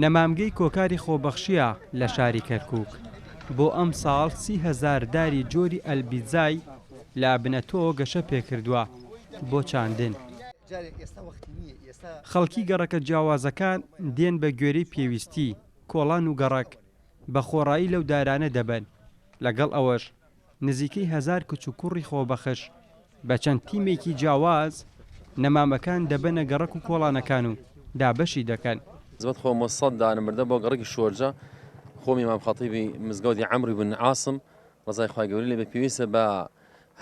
نەمامگەی کۆکاری خۆبەخشییە لە شاری کەرکووک، بۆ ئەمساڵ 30 هەزار داری جۆری ئەلبیزای لە بنەتۆ گەشە پێکردووە بۆ چاندن. خەڵکی گەڕەکە جیاوازەکان دێن بە گوێرەی پێویستی کۆڵان و گەڕەک بە خۆڕایی لەو دارانە دەبەن، لەگەڵ ئەوەش نزیکەی هەزار کچ و کوڕی خۆبەخش بە چەند تیمێکی جیاواز نەمامەکان دەبەنە گەڕەک و کۆڵانەکان و دابەشی دەکەن. خزمەت خۆم وە سەد دانە مردە بۆ گەڕەکی شۆرجە خۆم ئیمام خەتیبی مزگەوتی عەمرو بن عاسم ڕەزای خوای گەورەی لێ بێ پێویستە بە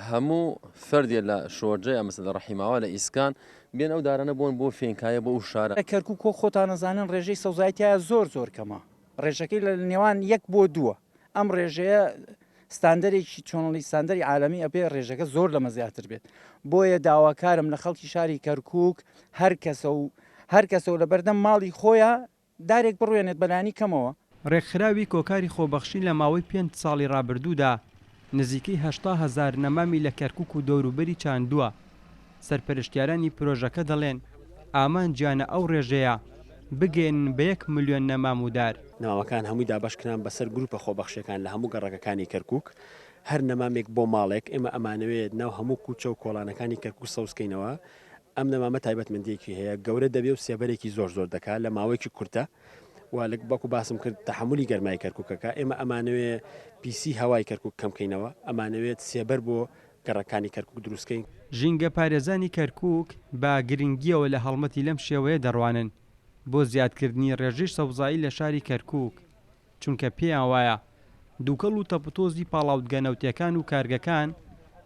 هەموو فەردێ لە شۆرجە یا مەسەلەن لە ڕەحیماوا لە ئیسکان بێن ئەو دارانە بۆن بۆ فێنکایە بۆ ئەو شارە. لە کەرکوک وەک خۆتان ئەزانن ڕێژەی سەوزایی تیایا زۆر زۆر کەمە ڕێژەکەی لە نێوان یەک بۆ دووە ئەم ڕێژەیە ستاندەرێکی چۆنڵی ستاندەری عالەمی ئەبێ ڕێژەکە زۆر لەمە زیاتر بێت بۆیە داواکارم لە خەڵکی شاری کەرکک هەر کەسە و هەر کەسە و لە بەردەم ماڵی خۆیان دارێک بڕوێنێت بەلانی کەمەوە. ڕێکخراوی کۆکاری خۆبەخشی لە ماوەی پێنج ساڵی ڕابردوودا نزیکەی 80 هەزار نەمامی لە کەرکوک و دەوروبەری چاندووە، سەرپەرشتیارانی پرۆژەکە دەڵێن، ئامانجیانە ئەو ڕێژەیە بگەیەنن بە یەک ملیۆن نەمام و دار. نەمامەکان هەمووی دابەشکران بەسەر گروپە خۆبەخشیەکان لە هەموو گەڕەکەکانی کەرکوک، هەر نەمامێک بۆ ماڵێک، ئێمە ئەمانەوێت ناو هەموو کوچە و کۆڵانەکانی کەرکوک سەوزکەینەوە، ئەم نەمامە تایبەتمەندیەکی هەیە گەورە دەبێ و سێبەرێکی زۆر زۆر دەکا لە ماوەیەکی کورتە و لە وەکو باسم کرد تەحەمولی گەرمای کەرکوکەکە ئێمە ئەمانەوێ پیسی هەوای کەرکوک کەم کەینەوە ئەمانەوێت سێبەر بۆ گەڕەکانی کەرکوک دروست کەین. ژینگەپارێزانی کەرکوک بە گرنگییەوە لە هەڵمەتی لەم شێوەیە دەڕوانن بۆ زیادکردنی ڕێژەی سەوزایی لە شاری کەرکوک، چونکە پێیان وایە دووکەڵ و تەپوتۆزی پاڵاوتگە نەوتییەکان و کارگەکان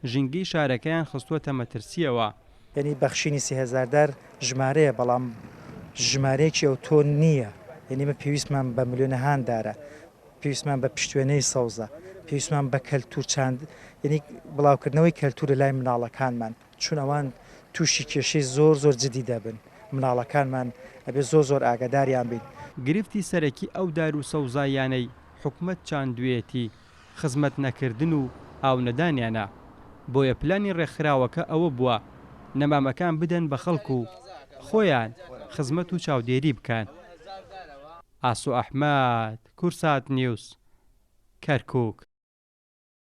ژینگەی شارەکەیان خستووەتە مەترسییەوە. یەنی بەخشینی 3000 دار ژمارەیە بەڵام ژمارەیەکی ئەوتۆ نییە، یەنی ئێمە پێویستمان بە ملیۆنەهان دارە، پێویستمان بە پشتوێنەی سەوزە، پێویستمان بە کەلتور چاند یەنی بڵاوکردنەوەی کەلتورە لای مناڵەکانمان، چون ئەوان توشی کێشەی زۆر زۆر جدی دەبن، مناڵەکانمان ئەبێ زۆر زۆر ئاگاداریان بین. گرفتی سەرەکی ئەو دار و سەوزاییانەی حکومەت چاندوویەتی خزمەت نەکردن و ئاو نەدانیانە، بۆیە پلانی ڕێکخراوەکە ئەوە بووە نەمامەکان بدەن بە خەڵک و خۆیان خزمەت و چاودێری بکەن. ئاسۆ ئەحمەد، کوردسات نیوز، کەرکوک.